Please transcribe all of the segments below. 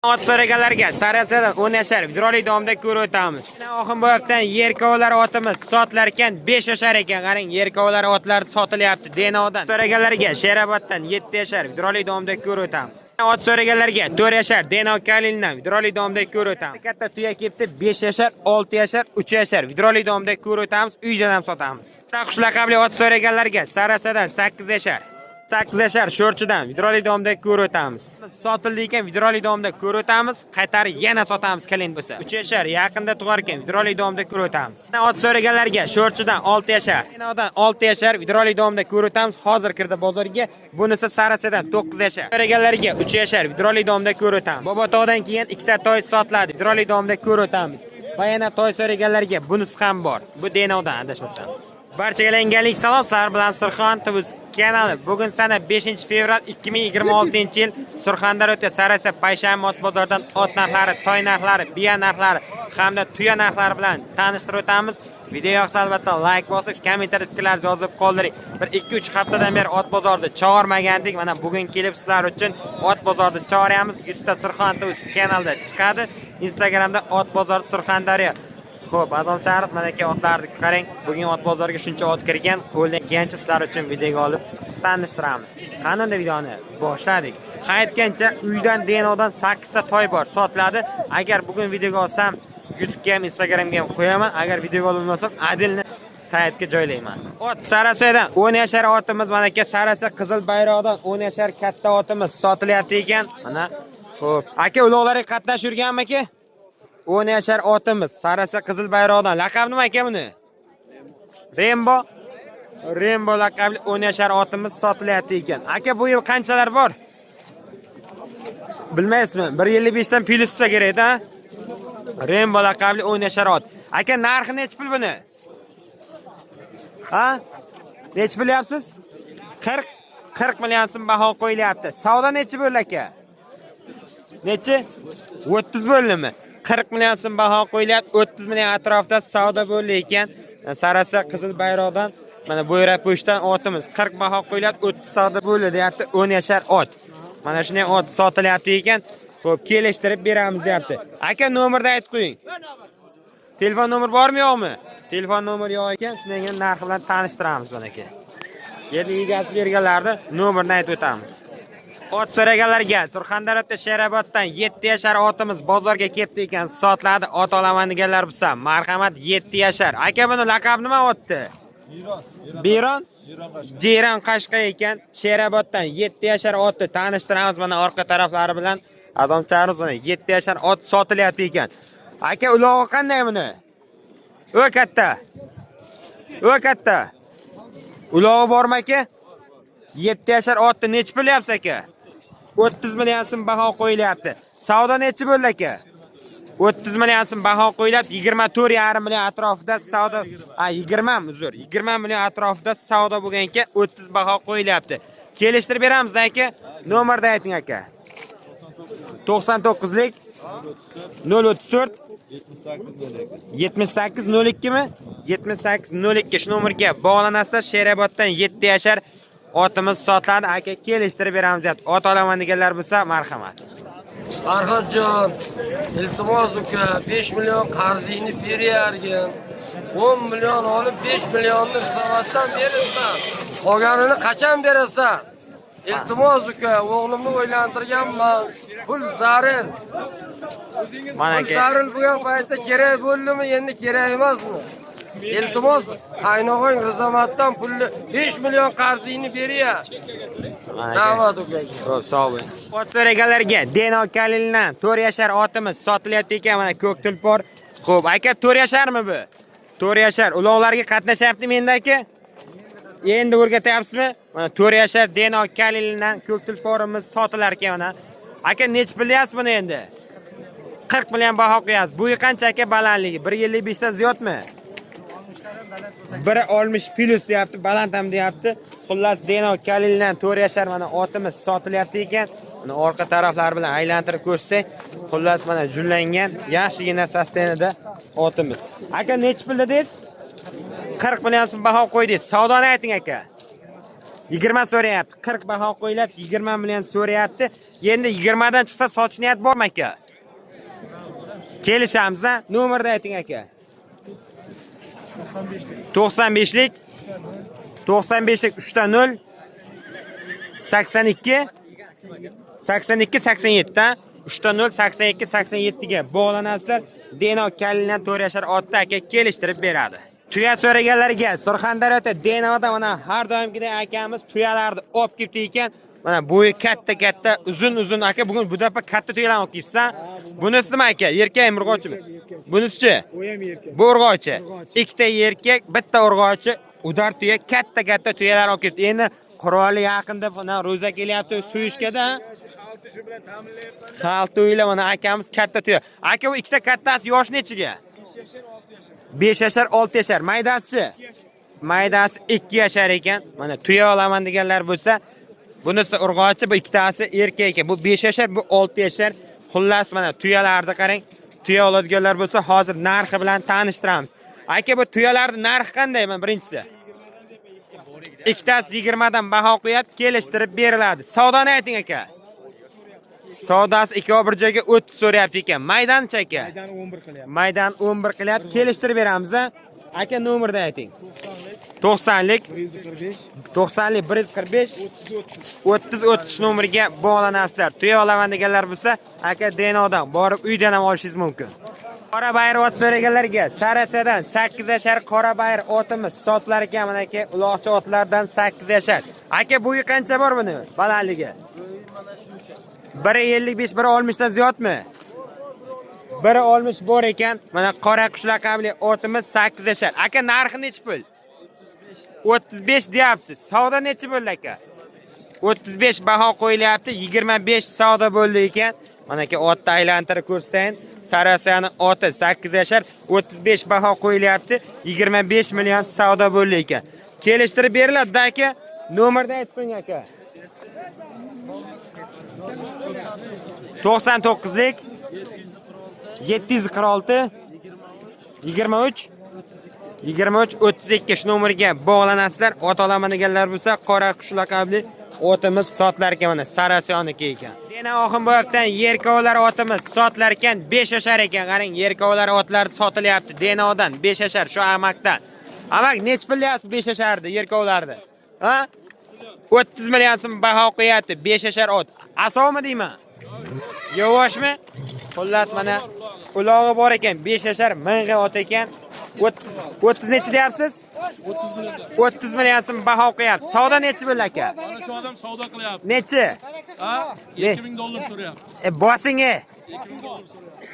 Ot so'raganlarga Sarasadan 10 yashar videorolik davomida ko'rib o'tamiz. Oxunboyevdan yerkovlar otimiz sotilar ekan, 5 yashar ekan. Qarang, yerkovlar otlar sotilyapti Denodan. So'raganlarga Sheroboddan 7 yashar videorolik davomida ko'rib o'tamiz. Ot so'raganlarga 4 yashar Deno Kalildan videorolik davomida ko'rib o'tamiz. Katta tuya kelibdi, 5 yashar, 6 yashar, 3 yashar videorolik davomida ko'rib o'tamiz, uydan ham sotamiz. Qush laqabli ot so'raganlarga Sarasadan 8 yashar. 8 yashar sho'rchidan videorolik davomida ko'rib o'tamiz. Sotildi ekan, videorolik davomida ko'rib o'tamiz. Qaytarib yana sotamiz klient bo'lsa. 3 yashar yaqinda tug'ar ekan, videorolik davomida ko'rib o'tamiz. Ot so'raganlarga sho'rchidan 6 yashar, Denodan 6 yashar videorolik davomida ko'rib o'tamiz. Hozir kirdi bozorga. Bunisi Sarasadan 9 yashar. So'raganlarga 3 yashar videorolik davomida ko'rib o'tamiz. Bobotog'dan keyin ikkita toy sotiladi. Videorolik davomida ko'rib o'tamiz. Va yana toy so'raganlarga bunisi ham bor. Bu Denodan adashmasam. Barchaga yangilik salom, sizlar bilan Surxon TV kanali. Bugun sana 5-fevral 2026-yil Surxondaryoda Sarasa payshanba ot bozoridan ot narxlari, toy narxlari, biya narxlari hamda tuya narxlari bilan tanishtirib o'tamiz. Video yoqsa albatta like bosib, kommentariyada fikrlaringizni yozib qoldiring. Bir 2-3 haftadan beri ot bozorida chog'irmagandik. Mana bugun kelib sizlar uchun ot bozorida chog'iramiz. YouTube'da Surxon TV kanalida chiqadi. Instagramda ot bozori Surxondaryo. Xo'p, Azom Charles, mana aka otlarni qarang. Bugun ot bozoriga shuncha ot kirgan. Qo'ldan kelgancha sizlar uchun videoga olib tanishtiramiz. Qani unda videoni boshladik. Ha, aytgancha uydan Denodan 8 ta toy bor, sotiladi. Agar bugun videoga olsam, YouTube'ga ham, Instagramga ham qo'yaman. Agar videoga ololmasam, Adilni saytga joylayman. Ot Sarasadan 10 yashar otimiz, mana aka Sarasa qizil bayroqdan 10 yashar katta otimiz sotilyapti ekan. Mana, xo'p. Aka, uloqlarga qatnashib yurganmi aka? 10 yashar otimiz Sarasa qizil bayroqdan. Laqab nima aka buni? Rembo. Rembo laqabli 10 yashar otimiz sotilyapti ekan. Aka, bu yil qanchalar bor? Bilmaysizmi? 1.55 dan plyus bo'lsa kerak-da. Rembo laqabli 10 yashar ot. Aka, narxi nechi pul buni? Ha? Nechi pul yapsiz? 40 40 million so'm baho qo'yilyapti. Savdo nechi bo'ldi aka? Nechi? 30 bo'ldimi? 40 million so'm baho qo'yilyapti, 30 million atrofida savdo bo'ldi ekan. Sarasa qizil bayroqdan mana bo'yra po'shdan otimiz 40 baho qo'yilyapti, 30 savdo bo'ldi deyapti, 10 yashar ot. Mana shunday ot sotilyapti ekan. Xo'p, kelishtirib beramiz deyapti. Aka, nomerni aytib qo'ying. Telefon nomer bormi yo'qmi? Telefon nomeri yo'q ekan, shundan keyin narxi bilan tanishtiramiz mana aka. Yerni egasi berganlarni nomerini aytib o'tamiz. Ot so'raganlarga Surxondaryoda Sheroboddan 7 yashar otimiz bozorga kelibdi ekan, sotiladi. Ot olaman deganlar bo'lsa, marhamat, 7 yashar. Aka, buni laqabi nima otdi? Biyron? Jiyron qashqa ekan. Sheroboddan 7 yashar otni tanishtiramiz mana orqa taraflari bilan. Adamcharimiz mana 7 yashar ot sotilyapti ekan. Aka, ulog'i qanday buni? O katta. O katta. Ulog'i bormi aka? 7 yashar otni nechi pul yapsiz aka? 30 million so'm baho qo'yilyapti. Savdo nechi bo'ldi aka? 30 million so'm baho qo'yilyapti, 24,5 million atrofida savdo, ha, 20, uzr, 20 million atrofida savdo bo'lgan ekan, 30 baho qo'yilyapti. Kelishtirib beramiz aka. Nomerni ayting aka. 99lik 034 78 02 mi? 78 02 shu nomerga bog'lanasizlar. Sheroboddan 7 yashar otimiz sotiladi. Aka kelishtirib beramiz deyapti. Ot olaman deganlar bo'lsa, marhamat. Farhodjon, iltimos uka, 5 million qarzingni berargin. 10 million olib 5 millionni zavoddan berasan. Qolganini qachon berasan? Iltimos uka, o'g'limni o'ylantirganman. Pul zarur. Mana Pul aka. zarur bo'lgan paytda kerak bo'ldimi, endi kerak emasmi? Iltimos, qaynog'ang Rizamatdan pulni 5 million qarzingni beryar. Mana aka. Rahmat ukaga. Xo'p, sog' bo'ling. Ot so'raganlarga Deno Kalildan 4 yashar otimiz sotilyapti ekan, mana ko'k tulpor. Xo'p, aka, 4 yasharmi bu? 4 yashar. Uloqlarga qatnashyaptimi endi aka? Endi o'rgatyapsizmi? Mana 4 yashar Deno Kalildan ko'k tulporimiz sotilar ekan mana. Aka, nechi pul deyapsiz buni endi? 40 million baho qo'yasiz. Bo'yi qancha aka, balandligi? 1.55 dan ziyodmi? 1.60 plyus deyapti, baland ham deyapti. Xullas, Deno Kalildan 4 yashar mana otimiz sotilyapti ekan. Mana orqa taraflari bilan aylantirib ko'rsak, xullas mana jullangan, yaxshigina состояние da otimiz. Aka, nechi pul dedingiz? 40 million so'm baho qo'ydingiz. Savdoni ayting aka. 20 so'rayapti. 40 baho qo'yilyapti, 20 million so'rayapti. Endi 20 dan chiqsa sotish niyat bormi aka? Kelishamiz, a? Nomerni ayting aka. 95lik 95lik 3 ta 0 82 82 87 ta 3 ta 0 82 87 ga bog'lanasizlar. Deno Kalina 4 yashar otda aka kelishtirib beradi. Tuya so'raganlarga Surxondaryoda Denoda mana har doimgidek akamiz tuyalarni olib kelibdi ekan. Mana bo'yi katta-katta, uzun-uzun aka, bugun bu dafa katta tuyalarni olib kelibsan. Bunisi nima aka? Erkakmi, urg'ochimi? Bunisichi? U ham erkak. Bu urg'ochi. Ikkita erkak, bitta urg'ochi, udar tuya, katta-katta tuyalar olib kelibdi. Endi quroli yaqinda mana ro'za kelyapti suyishgada. Xalqni shu bilan ta'minlayapman. Xalq o'yla mana akamiz katta tuya. Aka, bu ikkita kattasi yosh nechiga? 5 yashar, 6 yashar. 5 yashar, 6 yashar. Maydasichi? Maydasi 2 yashar ekan. Mana tuya olaman deganlar bo'lsa, bunisi urg'ochi, bu ikkitasi erkak ekan. Bu 5 yashar, bu 6 yashar. Xullas mana tuyalarni qarang. Tuya oladiganlar bo'lsa, hozir narxi bilan tanishtiramiz. Aka, bu tuyalarning narxi qanday? Mana birinchisi. Ikkitasi 20 dan baho qo'yib kelishtirib beriladi. Savdoni ayting aka. Savdosi ikkovi bir joyga 30 so'rayapti ekan. Maydanchi aka? Maydani 11 qilyapti. Maydan 11 qilyapti, kelishtirib beramiz a. Aka, nomerni ayting. 90lik 145 90lik 145 30 30. 30 30 nomeriga bog'lanasizlar. Tuya olaman deganlar bo'lsa, aka Denodan borib uydan ham olishingiz mumkin. Qora bayir ot so'raganlarga Sarasadan 8 yashar qora bayir otimiz sotilar ekan mana aka, uloqchi otlardan 8 yashar. Aka, bo'yi qancha bor buni balandligi? 1.55, 1.60 dan ziyodmi? 1.60 bor ekan. Mana qora qush laqabli otimiz 8 yashar. Aka, narxi nechi pul? 35 deyapsiz. Savdo nechi bo'ldi aka? 35 baho qo'yilyapti, 25 savdo bo'ldi ekan. Mana aka, otni aylantirib ko'rsatayin. Sarasani oti 8 yashar, 35 baho qo'yilyapti, 25 million savdo bo'ldi ekan. Kelishtirib beriladi aka. Nomerni aytib qo'ying aka. 99lik 746 23 23 32 shu nomerga bog'lanasizlar. Ot olaman deganlar bo'lsa, qora qush laqabli otimiz sotilar ekan mana Sarasiyoniki ekan. Yana Oxunboyevdan yerkovlar otimiz sotilar ekan, 5 yashar ekan. Qarang, yerkovlar otlar sotilyapti Denodan 5 yashar shu amakdan. Amak, nechi pul deyapsiz 5 yashardi yerkovlarni? Ha? 30 million so'm baho qo'yapti 5 yashar ot. Asovmi deyman? Yavoshmi? Xullas mana ulog'i bor ekan, 5 yashar ming'i ot ekan. 30 nechi deyapsiz? 30 million so'm baho qo'yapti. Savdo nechi bo'ldi aka? Mana shu odam savdo qilyapti. Nechi? Ha? Ne? 2000 dollar so'rayapti. Bosing e.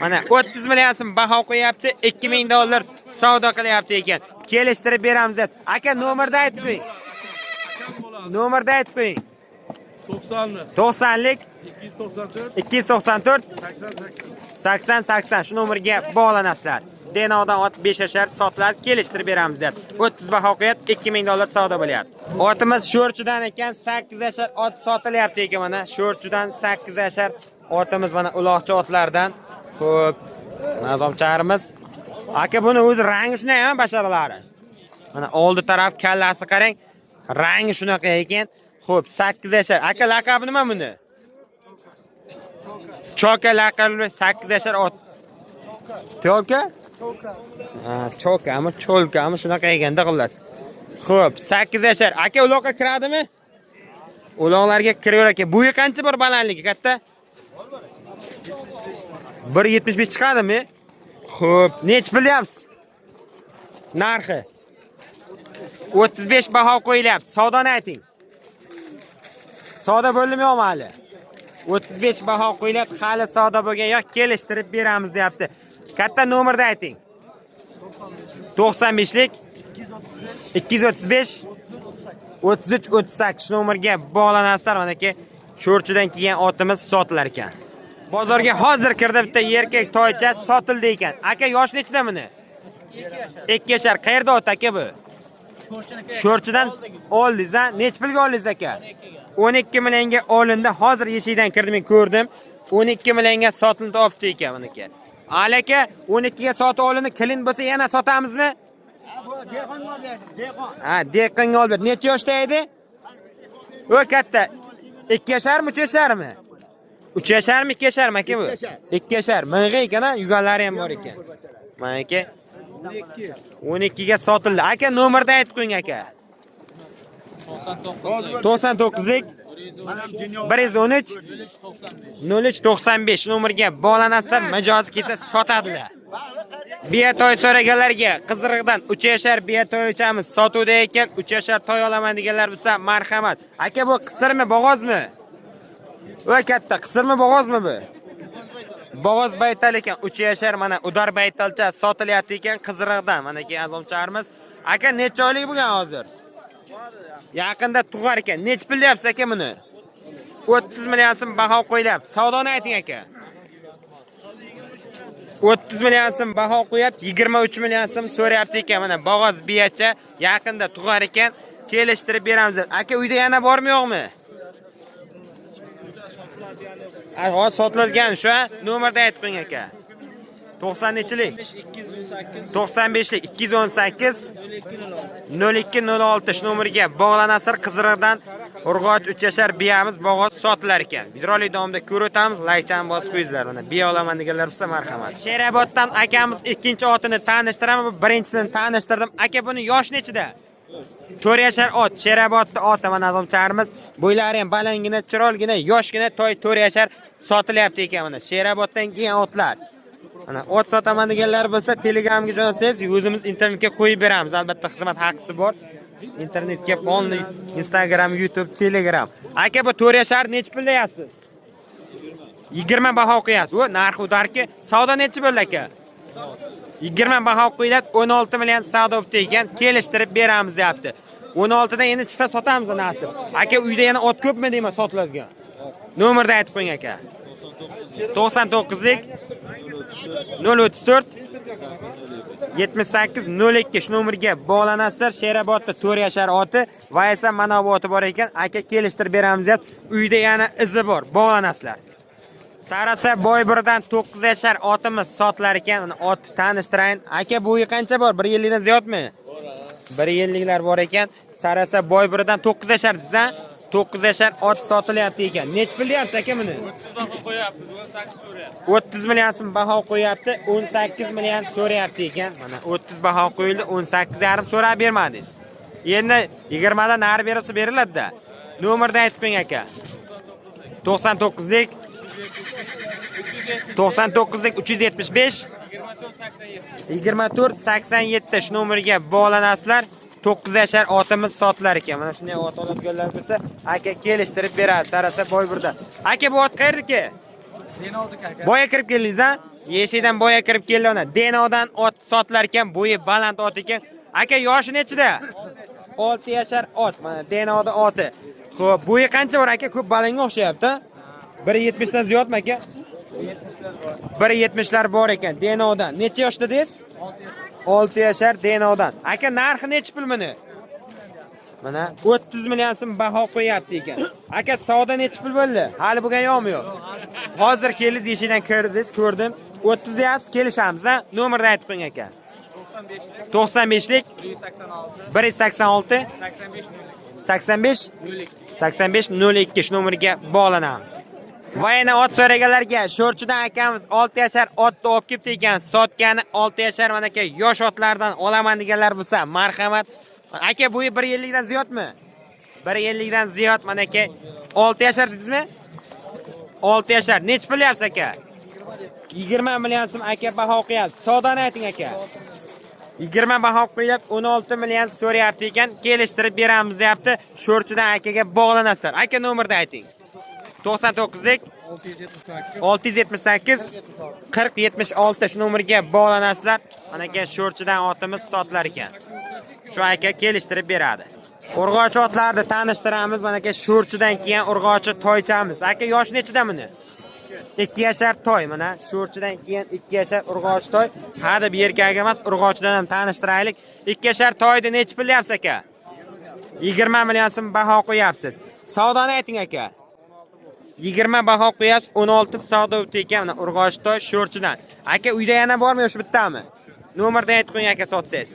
Mana 30 million so'm baho qo'yapti, 2000 dollar savdo qilyapti ekan. Kelishtirib beramiz deb. Aka, nomerni aytib qo'ying. Akam bo'ladi. Nomerni aytib qo'ying. 90ni, 90lik 294, 294 88. 80 80 shu nomerga bog'lanasizlar. Denodan ot 5 yashar sotiladi, kelishtirib beramiz deb. 30 baho qo'yib 2000 dollar savdo bo'lyapti. Otimiz sho'rchidan ekan, 8 yashar ot sotilyapti ekan mana. Sho'rchidan 8 yashar otimiz mana uloqchi otlardan. Xo'p, nazomcharimiz. Aka, buni o'zi rangi shunday ham basharalari. Mana oldi taraf kallasi qarang, rangi shunaqa ekan. Xo'p, 8 yashar. Aka, laqabi nima buni? Choka laqabli 8 yashar ot. Choka? Ha, chokami, cholkami shunaqa ekanda xullas. Xo'p, 8 yashar. Aka, uloqqa kiradimi? Uloqlarga kiraver aka. Bo'yi qancha bor balandligi katta? 1.75 chiqadimi? Xo'p, nechi pul deyapsiz? Narxi 35 baho qo'yilyapti. Savdoni ayting. Savdo bo'ldimi yo'qmi hali? 35 baho qo'yilyapti, hali savdo bo'lgan yo'q, kelishtirib beramiz deyapti. Katta nomerni ayting. 95lik 235 33 38 shu nomerga bog'lanasizlar. Manaki sho'rchidan kelgan otimiz sotilar ekan. Bozorga hozir kirdi bitta erkak toycha sotildi ekan. Aka, yosh nechida buni? 2 yashar. Qayerda ot aka bu? Sho'rchidan oldingiz a? Nechi pulga oldingiz aka? 12 millionga olindi. Hozir eshikdan kirdim, men ko'rdim. 12 millionga sotildi olibdi ekan buniki. Ali aka, 12 ga sotib olindi. Klin bo'lsa yana sotamizmi? Ha, dehqonga olib ber. Necha yoshda edi? O katta. 2 yasharmi, 3 yasharmi? 3 yasharmi, 2 yasharmi aka bu? 2 yashar. Ming'i ekan, ha, yuganlari ham bor ekan. Mana aka. 12 ga sotildi. Aka nomerni aytib qo'ying aka. 99lik 113 0395 nomerga bog'lanasizlar, mijozi kelsa sotadilar. Biya toy so'raganlarga Qiziriqdan 3 yashar biya toychamiz sotuvda ekan, 3 yashar toy olaman deganlar bo'lsa, marhamat. Aka bu qisirmi, bo'g'ozmi? Voy katta, qisirmi, bo'g'ozmi bu? Bo'g'oz baytal ekan, 3 yashar mana udar baytalcha sotilyapti ekan Qiziriqdan. Mana keyin azomcharimiz. Aka necha oylik bo'lgan hozir? Yaqinda tug'ar ekan. Necha pul deyapsiz aka buni? 30 million so'm baho qo'yilyapti. Savdoni ayting aka. 30 million so'm baho qo'yapti, 23 million so'm so'rayapti ekan. Mana bo'g'oz biyacha yaqinda tug'ar ekan. Kelishtirib beramiz. Aka uyda yana bormi yo'qmi? Hozir sotilgan shu, ha? Nomerda aytib qo'ying aka. 90 nechilik? 95lik 218 0206 shu nomerga bog'lanasizlar. Qiziriqdan urg'och 3 yashar biyamiz bo'g'oz sotilar ekan. Videorolik davomida ko'rib o'tamiz. Laykchani bosib qo'yingizlar. Mana biya olaman deganlar bo'lsa marhamat. Sheroboddan akamiz ikkinchi otini tanishtiraman. Bu birinchisini tanishtirdim. Aka buni yosh nechida? 4 yashar ot, Sherobodda oti mana azomcharimiz. Bo'ylari ham balandgina, chiroyligina, yoshgina toy 4 yashar sotilyapti ekan mana. Sheroboddan kelgan otlar. Mana ot sotaman deganlar bo'lsa, Telegramga jo'natsangiz, o'zimiz internetga qo'yib beramiz. Albatta xizmat haqisi bor. Internetga polni Instagram, YouTube, Telegram. Aka bu 4 yashar necha pul deyapsiz? 20 baho qo'yasiz. U narxi udarki, savdo necha bo'ldi aka? 20 baho qo'yiladi, 16 million savdo bo'pti ekan, kelishtirib beramiz deyapti. 16 dan endi chiqsa sotamiz nasib. Aka uyda yana ot ko'pmi deyman sotiladigan? Nomerni aytib qo'ying aka. 99lik 034 78 02 shu nomerga bog'lanasizlar. Sherobodda 4 yashar oti va esa mana bu oti bor ekan. Aka kelishtirib beramiz deyapti. Uyda yana izi bor. Bog'lanasizlar. Sarasa Boyburdan 9 yashar otimiz sotilar ekan. Uni otni tanishtirayin. Aka bo'yi qancha bor? 1 yillikdan ziyodmi? 1 yilliklar bor ekan. Sarasa Boyburdan 9 yashar desa, 9 yashar ot sotilyapti ekan. Necha pul deyapsiz aka buni? 30 million so'm baho qo'yapti, 18 million so'rayapti ekan. Mana 30 baho qo'yildi, 18,5 so'rab bermadingiz. Endi 20 dan nari berilsa beriladi-da. Nomerni aytib qo'ying aka. 99lik 99lik 375 24 87 shu nomerga bog'lanasizlar. 9 yashar otimiz sotilar ekan. Mana shunday ot oladiganlar bo'lsa, aka kelishtirib beradi. Sarasa Boyburda. Aka bu ot qayerdiki? Boya kirib keldingiz ha? Eshikdan boya kirib keldi ona. Denodan ot sotilar ekan, bo'yi baland ot ekan. Aka yoshi nechida? 6 yashar ot. Mana Denoda oti. Xo'p, bo'yi qancha bor aka? Ko'p balanga o'xshayapti. 1.70 dan ziyodmi aka? 1.70 lar bor ekan Denodan. Necha yoshda dedingiz? 6 yashar Denodan. Aka narxi necha pul buni? Mana 30 million so'm baho qo'yapti ekan. Aka savdo necha pul bo'ldi? Hali bo'lgan yo'qmi yo'q? Hozir keldingiz, eshikdan kirdingiz, ko'rdim. 30 deyapsiz, kelishamiz ha? Nomerni aytib qo'ying aka. 95lik 186 85 85 02 shu nomerga bog'lanamiz. Va yana ot so'raganlarga Sho'rchidan akamiz 6 yashar otni olib kelibdi ekan. Sotgani 6 yashar mana aka yosh otlardan olaman deganlar bo'lsa, marhamat. Aka bo'yi 1 yillikdan ziyodmi? 1 yillikdan ziyod mana aka. 6 yashar dedingizmi? 6 yashar. Necha pul deyapsiz aka? 20 million so'm aka baho qo'yapti. Savdoni ayting aka. 20 baho qo'yilib 16 million so'rayapti ekan. Kelishtirib beramiz deyapti. Sho'rchidan akaga bog'lanasizlar. Aka nomerni ayting. 99lik 678 40 76 shu nomerga bog'lanasizlar. Mana aka Sho'rchidan otimiz sotilar ekan. Shu aka kelishtirib beradi. Urg'ochi otlarni tanishtiramiz. Mana aka Sho'rchidan keyin urg'ochi toychamiz. Aka yoshi nechida buni? 2 yashar toy mana Sho'rchidan keyin 2 yashar urg'ochi toy. Ha deb erkak emas, urg'ochidan ham tanishtiraylik. 2 yashar toyni necha pul deyapsiz aka? 20 million so'm baho qo'yapsiz. Savdoni ayting aka. 20 baho qo'yasiz, 16 savdo bo'pti ekan. Mana urg'ochi toy Sho'rchidan. Aka uyda yana bormi yoki bittami? Nomerdan aytib qo'ying aka sotsangiz.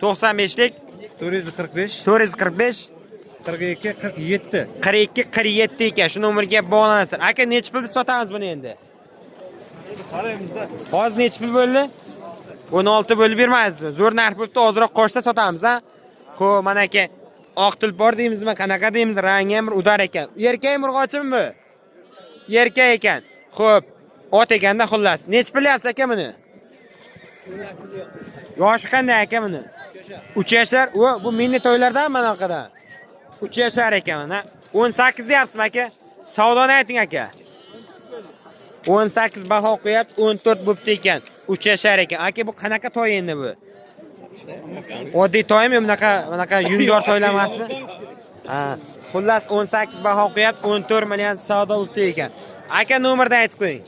95lik 445 445 42 47. 42 47 ekan. Shu nomerga bog'lanasizlar. Aka, necha pul sotamiz buni endi? Hozir necha pul bo'ldi? 16 bo'lib bermaysizmi? Zo'r narx bo'libdi, ozroq qo'shsa sotamiz, ha? Xo'p, mana aka, oq tulpor deymizmi, qanaqa deymiz, rangi ham bir udar ekan. Erkakmi, urg'ochimi bu? Erkak ekan. Xo'p, ot ekanda xullas. Necha pul deyapsiz aka buni? Yoshi qanday aka buni? 3 yashar. U bu mini to'ylardan mana bunaqadan. 3 yashar ekan mana. 18 deyapsizmi aka? Savdoni ayting aka. 18 baho qo'yapti, 14 bo'pti ekan. 3 yashar ekan. Aka, bu qanaqa toy endi bu? Oddiy toymi, bunaqa bunaqa yungdor toylar emasmi? Ha, xullas 18 baho qo'yapti, 14 million savdo bo'pti ekan. Aka, nomerni aytib qo'ying.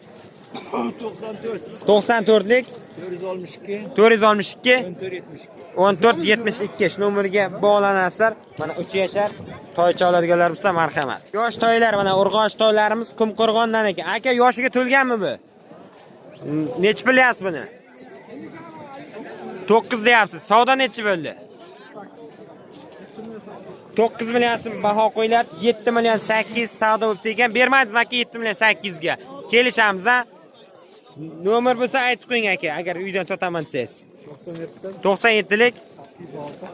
94 94lik 462 462 14 72. 14 72 shu nomerga bog'lanasizlar. Mana 3 yashar toycha oladiganlar bo'lsa marhamat. Yosh toylar, mana urg'och toylarimiz Qumqo'rg'ondan ekan. Aka, yoshiga to'lganmi bu? Necha pul deyapsiz buni? 9 deyapsiz. Savdo necha bo'ldi? 9 million so'm baho qo'yilyapti, 7 million 8 savdo bo'libdi ekan. Bermadingizmi aka 7 million 8 ga? Kelishamiz, a? Nomer bo'lsa aytib qo'ying aka, agar uydan sotaman desangiz. 97 97lik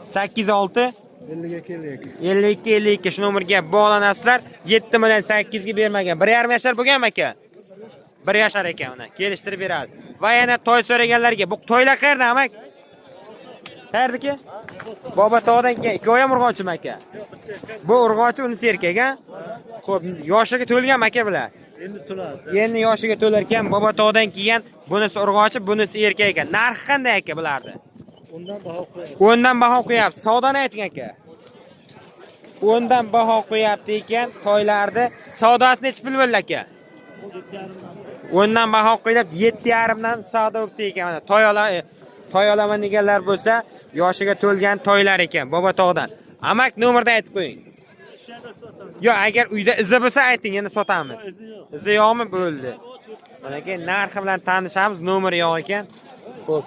86 52 52. 52 52 shu nomerga bog'lanasizlar. 7 million 8 ga bermagan. 1,5 yashar bo'lganmi aka? 1 yashar ekan uni. Kelishtirib beradi. Va yana toy so'raganlarga, bu toylar qayerdan amak? Qayerdiki? Bobotog'dan kelgan. Ikkovi ham urg'ochimi aka? Bu urg'ochi, unisi erkak, a? Xo'p, yoshiga to'lganmi aka bular? Endi to'ladi. Endi yoshiga to'lar ekan, Bobotog'dan kelgan. Bunisi urg'ochi, bunisi erkak ekan. Narxi qanday aka bularni? Undan baho qo'yadi. 10 dan baho qo'yapsiz. Savdoni ayting aka. 10 dan baho qo'yapti ekan toylarni. Savdosi necha pul bo'ldi aka? 10 dan baho qo'yilib, 7,5 dan savdo bo'libdi ekan. Mana toy ola toy olaman deganlar bo'lsa, yoshiga to'lgan toylar ekan Bobotog'dan. Amak, nomerni aytib qo'ying. Yo'q, agar uyda izi bo'lsa ayting, yana sotamiz. Izi yo'qmi? Bo'ldi. Mana keyin narxi bilan tanishamiz, nomeri yo'q ekan. Xo'p.